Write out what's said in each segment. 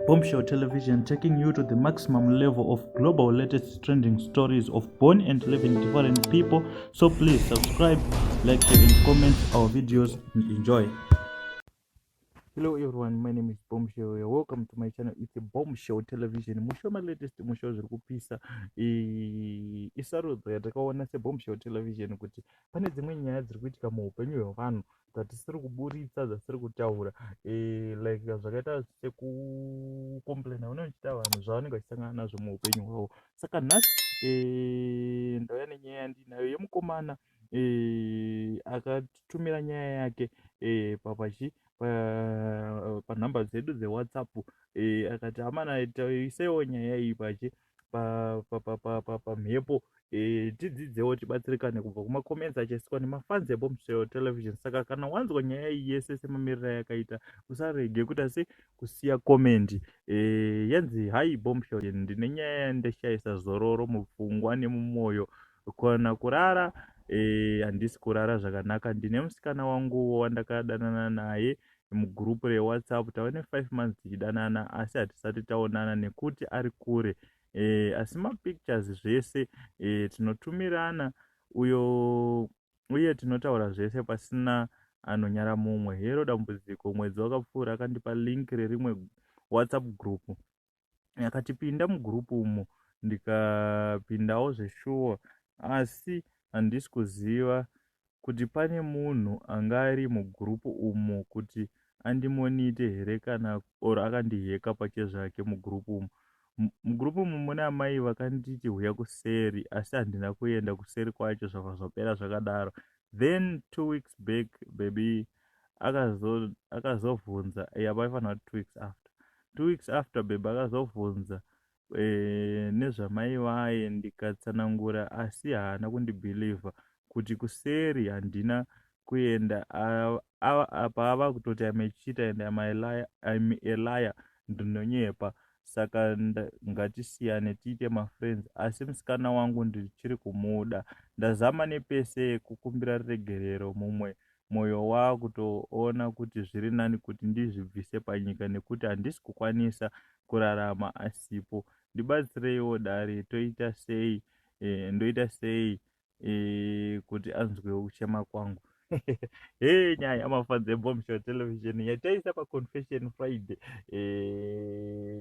Bombshell Television, taking you to the maximum level of global latest trending stories of born and living different people. So please subscribe, like, share and comment our videos and enjoy. Hello everyone, my name is Bombshell. You're welcome to my channel. It's a Bombshell Television. Musho latest, musho zviri kupisa. Isarudzo yatakaona seBombshell Television kuti pane dzimwe nyaya dziri kuitika muupenyu hwevanhu dzatisiri kuburitsa, dzasiri kutaura, like zvakaita sekucomplaina vanoita vanhu zvavanenge vachisangana nazvo muupenyu hwavo. Saka nhasi ndauya nenyaya yandinayo yemukomana akatumira nyaya yake papachi panhamba dzedu dzeWhatsApp, akati, "Amana, isaiwo nyaya iyi pachi pamhepo, tidzidzewo, tibatsirikane kubva kumacomments achaiswa nemafans eBombshell Television." Saka kana wanzwa nyaya iyi yese semamiriro ayakaita, usarege kuti asi kusiya comment. Yanzi, "Hi Bombshell, ndine nyaya yandishayisa zororo mupfungwa nemumwoyo. Kana kurara handisi kurara zvakanaka. Ndine musikana wangu wandakadanana naye mugurupu reWhatsApp. Tava ne5 months tichidanana, asi hatisati taonana nekuti ari kure, asi mapictures zvese tinotumirana uyo, uye tinotaura zvese pasina anonyara mumwe. Hero dambudziko. Mwedzi wakapfuura akandipa link rerimwe WhatsApp group, akatipinda mugurupu umo. Ndikapindawo zveshuwa, asi handisi kuziva kuti pane munhu anga ari mugurupu umo kuti andimonitor here kana or akandihacka pachezvake. Mugurupu umo, mugurupu umu mune amai vakanditi huya kuseri, asi handina kuenda kuseri kwacho. Zvabva zvapera zvakadaro. Then 2 weeks back baby akazovhunza, yavaifanira kuti 2 weeks after, 2 weeks after baby akazovhunza nezvamai vaye. Ndikatsanangura, asi haana kundibelieva kuti kuseri handina kuenda. Apa ava kutoti I'm a cheater and I'm a liar, ndinonyepa. Saka ngatisiyane tiite mafriends, asi musikana wangu ndichiri kumuda. Ndazama nepese kukumbira ruregerero. Mumwe mwoyo waakutoona kuti zviri nani kuti ndizvibvise panyika nekuti handisi kukwanisa kurarama asipo. Ndibatsireiwo dare, toita sei? Ndoita sei kuti anzwewo kuchema kwangu?" He, nyaya mafans eBombshell Television yataisa paConfession Friday,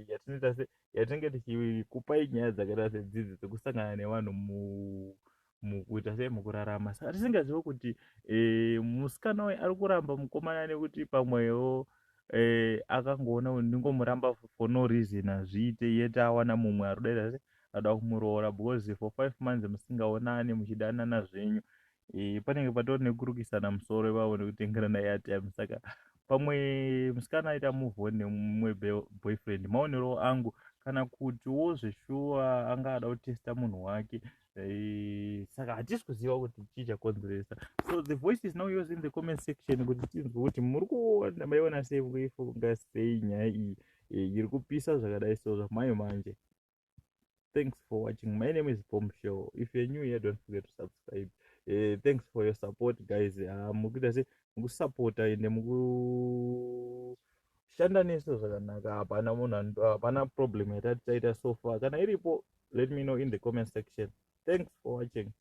yatinoita se yatinenge tichikupai nyaya dzakaita sedzidzi dzekusangana nevanhu mukuita sei mukurarama. Saka tisingazivi kuti musikana uyu ari kuramba mukomana nekuti pamwewo akangoona kuti ndingomuramba for no reason hazviite, yete awana mumwe ari kudaita se ada kumuroora, because for 5 months musingaonani, muchidanana zvenyu, panenge patori nekurukisana musoro ivavo nekutengerana airtime. Saka pamwe musikana aita move on nemumwe boyfriend, maonero angu, kana kutiwo zveshuwa anga ada kutesta munhu wake. Saka hatisi kuziva kuti chii chakonzeresa. So the voice is now yours in the comment section kuti tinzwe kuti muri kuona, maiona sei, mukuifunga sei nyaya iyi iri kupisa zvakadai so zvamai manje. Thanks for watching. My name is Bombshell. If you're new here, don't forget to subscribe. Thanks for your support, guys. Mukuita se mukusapota ende mukushanda nesu zvakanaka. Hapana munhu, hapana problem yatati taita so far. Kana iripo, let me know in the comment section. Thanks for watching.